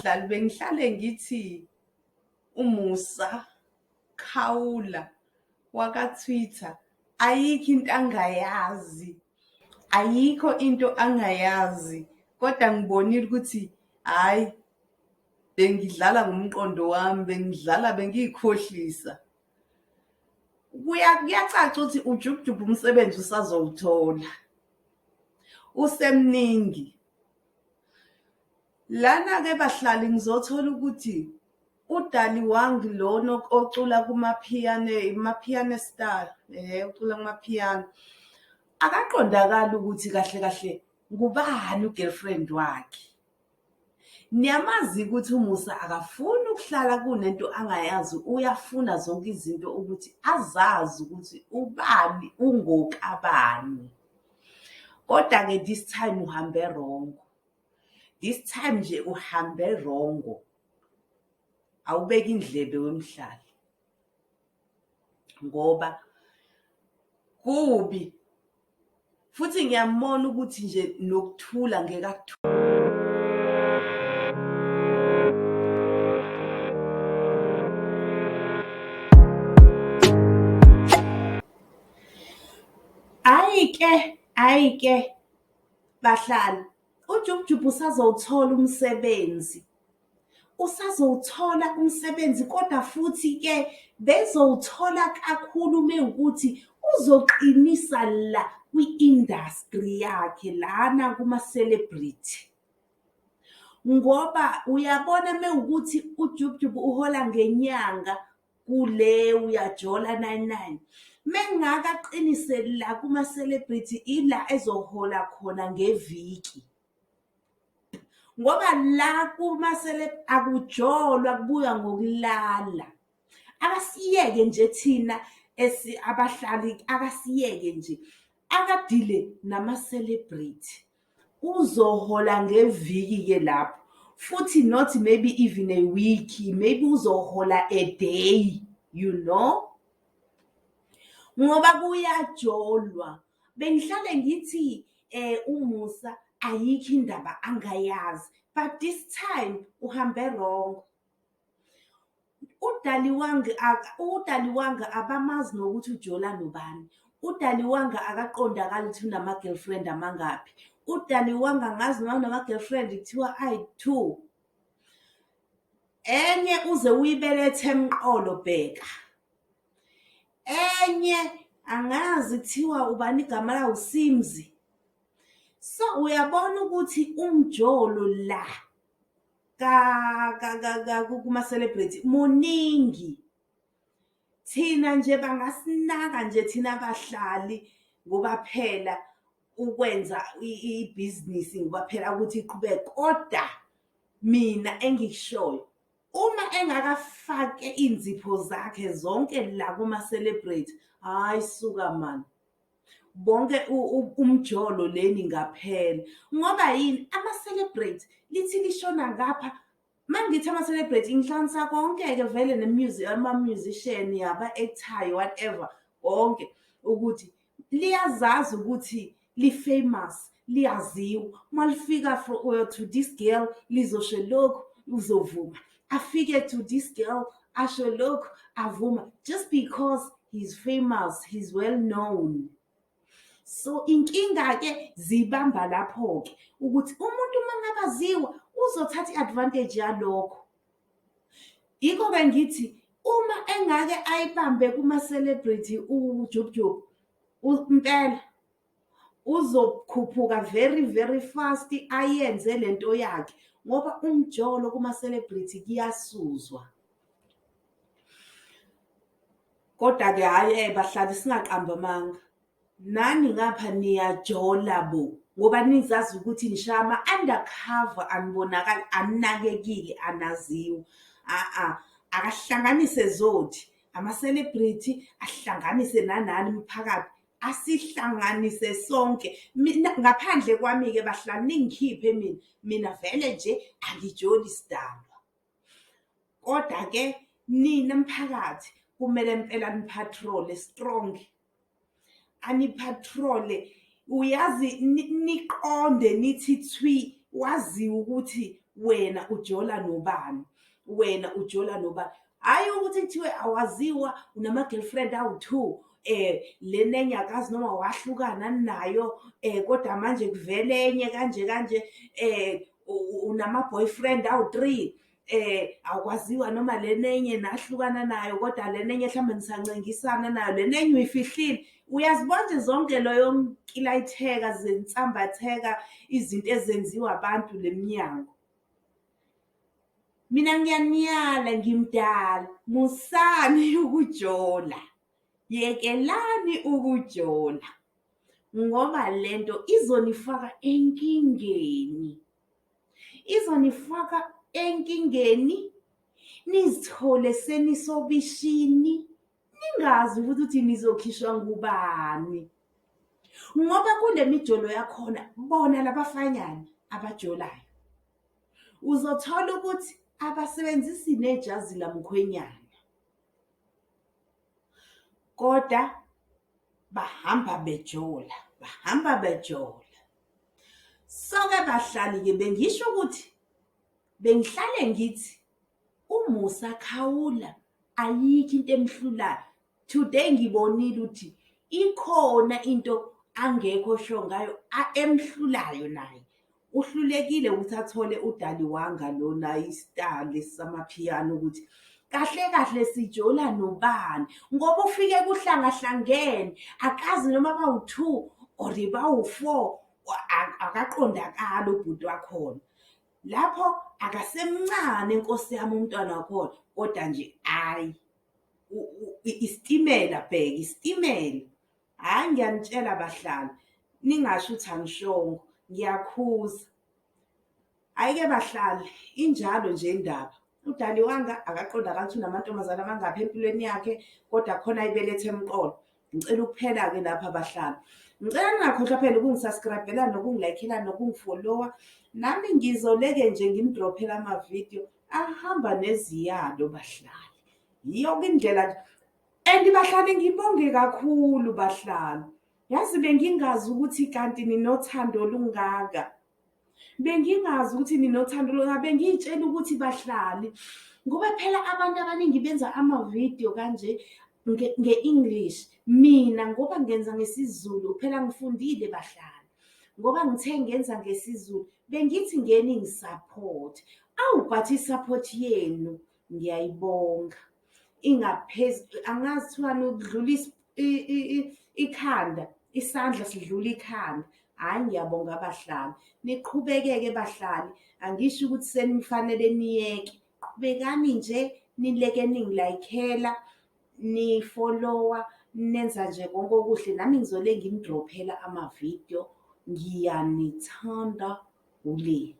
Bahlali bengihlale ngithi uMusa Khawula waka-Twitter ayikho into angayazi, ayikho into angayazi kodwa ngibonile ukuthi hhayi bengidlala ngomqondo wami, bengidlala bengiy'khohlisa. Kuyacaca ukuthi uJubjub umsebenzi usazowuthola, usemningi. Lana-ke bahlali ngizothola ukuthi uDaliwang lona ocula kumaphiyane, Maphiyane Star, ucula kumaphiyano. Akaqondakali ukuthi kahle kahle ngubani u-girlfriend wakhe. Niyamazi ukuthi uMusa akafuni ukuhlala kunento angayazi, uyafuna zonke izinto ukuthi azazi ukuthi ubani ungokabani. Kodwa-ke this time uhambe wrong. This time nje uhambe wrong. Awubeke indlebe wemhlali. Ngoba kubi futhi ngiyambona ukuthi nje nokuthula ngeke akuthule. Hhayi-ke, hhayi-ke bahlali, uJubjub usazowuthola umsebenzi. Usazowuthola umsebenzi kodwa futhi-ke bezowuthola kakhulu mewukuthi uzoqinisa la kwi-industry yakhe lana kuma-celebrity. Ngoba uyabona mewukuthi uJubjub uhola ngenyanga kule uyajola nine nine, mengake aqinise la kuma-celebrity ila ezohola khona ngeviki. Ngoba la kuma-celeb akujolwa kubuywa ngokulala. Akasiyeke nje thina abahlali akasiyeke nje, akadile nama-celebrity. Uzohola ngeviki-ke lapho, futhi not maybe even a week, maybe uzohola a day, you know. Ngoba kuyajolwa. Bengihlale ngithi uMusa ayikho indaba angayazi but this time uhambe wrong. UDaliwanga abamazi nokuthi ujola nobani. UDaliwanga akaqondakali ukuthi unama-girlfriend amangaphi. UDaliwanga angazi noma unama-girlfriend kuthiwa ayi-two. Enye uze uyibelethe emqolo bheka. Enye angazi kuthiwa ubani igama lawo uSimzi. So uyabona ukuthi umjolo la kuma-celebrity muningi. Thina nje bangasinaka nje thina bahlali ngoba phela ukwenza ibhizinisi ngoba phela ukuthi iqhubeke kodwa mina engikushoyo uma engakafake iy'nzipho zakhe zonke la kuma-celebrity, hhayi suka mani. Bonke umjolo leni ngaphela. Ngoba yini? Ama-celebrate lithi lishona ngapha, uma ngithi ama-celebrate ngihlanganisa konke-ke vele ama-musician, aba-act-ayo, whatever, konke ukuthi liyazazi ukuthi li-famous, liyaziwa. Uma lifika to this girl lizosho lokhu, uzovuma. Afike to this girl asho lokhu, avuma just because he's famous, he's well known. So inkinga-ke zibamba lapho-ke ukuthi umuntu uma ngabe aziwa uzothatha i-advantage yalokho. Yikho-ke ngithi uma engake ayibambe kuma-celebrity uJubjub impela uzokhuphuka very very fast ayenze lento yakhe ngoba umjolo kuma-celebrity kuyasuzwa. Kodwa-ke hhayi bahlali singaqambi amanga. Nani ngapha niyajola bo ngoba nizazi ukuthi nishaya ama-undercover anibonakali, aninakekile, anaziwa. A-a, akahlanganise zothi, ama-celebrity ahlanganise nanani mphakathi, asihlanganise sonke. Mina ngaphandle kwami-ke bahlali ningikhiphe mina, mina vele nje angijoli sidalwa. Kodwa-ke nina mphakathi kumele impela ni-patrol-e strong. Ani-patrol-e, uyazi niqonde nithi thwi, waziwe ukuthi. Wena ujola nobani? Wena ujola nobani? Hhayi ukuthi kuthiwe awaziwa unama-girlfriend awu-two lena enye akazi noma wahlukana nayo kodwa manje kuvele enye kanje kanje unama-boyfriend awu-three awukwaziwa noma lena enye nahlukana nayo kodwa lena enye mhlawumbe nisancengisana nayo lena enye uyifihlile. Uyazibona nje zonke loyo nkilayitheka zensambatheka izinto ezenziwa abantu le mnyango. Mina ngiyaniyala ngimdala, musani ukujola, yekelani ukujola ngoba lento izonifaka enkingeni. Izonifaka enkingeni nizithole senisobishini ningazi futhi ukuthi nizokhishwa ngubani. Ngoba kule mijolo yakhona bona labafanyana abajolayo uzothola ukuthi abasebenzisi nejazi lamkhwenyana kodwa bahamba bejola, bahamba bejola. So-ke bahlali-ke bengisho ukuthi bengihlale ngithi uMusa Khawula ayikho into emhlulayo. Today ngibonile ukuthi ikhona into angekho sure ngayo emhlulayo naye. Uhlulekile ukuthi athole uDaliwanga lona i-star lesi samaphiyano ukuthi kahle kahle sijola nobani ngoba ufike kuhlangahlangene akazi noma bawu-two or bawu-four akaqondakali ubhuti wakhona. Lapho akasemncane nkosi yami umntwana wakhona kodwa nje hhayi isitimela bheka isitimela. Hhayi ngiyanitshela bahlali ningasho ukuthi angishongo ngiyakhuza. Hhayi-ke bahlali injalo nje indaba. UDaliwanga akaqondakali ukuthi unamantombazane amangaphi empilweni yakhe kodwa khona ayibelethe emqolo. Ngicela ukuphela-ke lapha bahlali. Ngicela ningakhohlwa phela ukungi-subscribe-ela nokungi-like-ela nokungi-follow-a. Nami ngizoleke nje ngini-drop-ele amavidiyo ahamba neziyalo bahlali. Yiyo-ke indlela nje. And bahlali ngibonge kakhulu bahlali. Yazi bengingazi ukuthi kanti ninothando olungaka. Bengingazi ukuthi ninothando olungaka. Bengiy'tshela ukuthi bahlali ngoba phela abantu abaningi benza amavidiyo kanje nge-English. Mina ngoba ngenza ngesiZulu phela ngifundile bahlali. Ngoba ngithe ngenza ngesiZulu bengithi ngeke ningi-support. Awu but i-support yenu ngiyayibonga. Ingaphezu angazi kuthiwani ukudlula ikhanda, isandla sidlula ikhanda. Hhayi ngiyabonga bahlali. Niqhubeke-ke bahlali, angisho ukuthi senifanele niyeke. Qhubekani nje nileke ningilayikhela, nifolowa, nenza nje konke okuhle. Nami ngizole nginidrophela amavidiyo. Ngiyanithanda ule.